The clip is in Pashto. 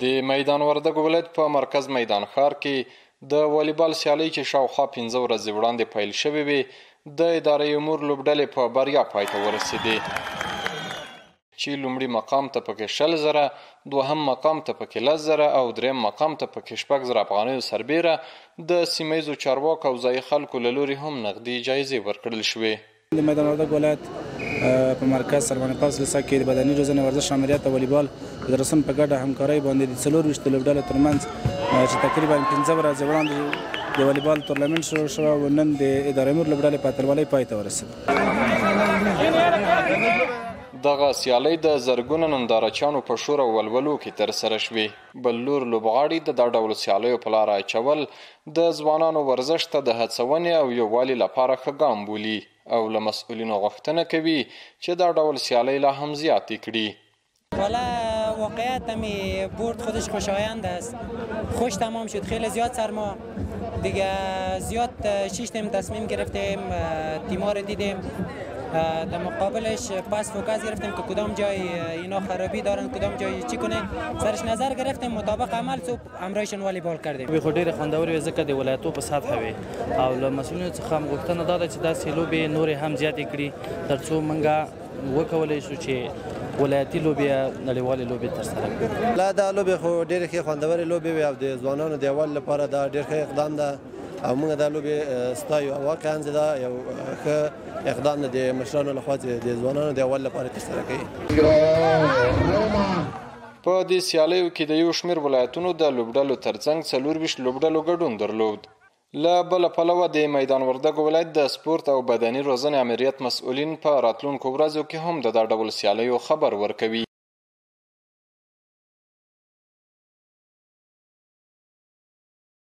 د میدان وردګو ولایت په مرکز میدان ښار کې د والیبال سیالۍ چې شاوخوا 5 ورځې وړاندې پیل شوې وې، د اداره امور لوبډلې په بریا پای ته ورسېدې، چې لومړي مقام ته پکې 20,000، دوهم مقام ته پکې 10,000 او دریم مقام ته پکې 6,000 افغانیو سربېره د سیمه ییزو چارواکو او ځایي خلکو له لوري هم نغدي جایزې ورکړل شوې. د میدان وردګ ولایت په مرکز سربان پاس لیسه کې د بدني روزنې ورزش آمریت او والیبال فدراسیون په ګډه همکارۍ باندې د 24 لوبډلو ترمنځ چې تقریبا 5 ورځې وړاندې د والیبال تورنمنټ شروع شو او نن د اداره امور لوبډلې په اتلولۍ پای ته ورسېده. دغه سیالۍ د زرګونه نندارچیانو په شور او ولولو کې ترسره شوې. بل لور لوبغاړي د دا ډول سیالیو په لاره اچول د ځوانانو ورزش ته د هڅونې او یووالي لپاره ښه ګام بولي او له مسؤلینو غوښتنه کوي چې دا ډول سیالۍ لا هم زیاتې کړي. والا واقعیت می برد خودش خوشایند است، خوش تمام شد، خیلی زیاد سرما دیگه زیاد شیشتیم، تصمیم گرفتیم، تیمار دیدیم، در مقابلش پس focus گرفتیم که کدام جای اینا خرابی دارن، کدام جای چی کنه، سرش نظر گرفتیم، مطابق عمل صبح همراهشون والیبال کردیم. خو ډېرې خوندورې وې، ځکه د ولایتو په سطحه وې او له مسؤلینو څخه هم غوښتنه دا ده چې داسې لوبې نورې هم زیاتې کړي ترڅو موږ وکولی شو چې ولایتي لوبې یا نړیوالې لوبې ترسره کړو. لا دا لوبې خو ډېرې ښې خوندورې لوبې وې او د ځوانانو د یووالي لپاره دا ډېر ښه اقدام ده او موږ دا لوبې ستایو او واقعا چې دا یو ښه اقدام ده د مشرانو لخوا چې د ځوانانو د یووالي لپاره ترسره کوي. په دې سیالیو کې د یو شمېر ولایتونو د لوبډلو ترڅنګ 24 لوبډلو ګډون درلود. له بله پلوه د میدان وردګو ولایت د سپورت او بدني روزنې آمریت مسؤلین په راتلونکو ورځو کې هم د دا ډول سیالیو خبر ورکوي.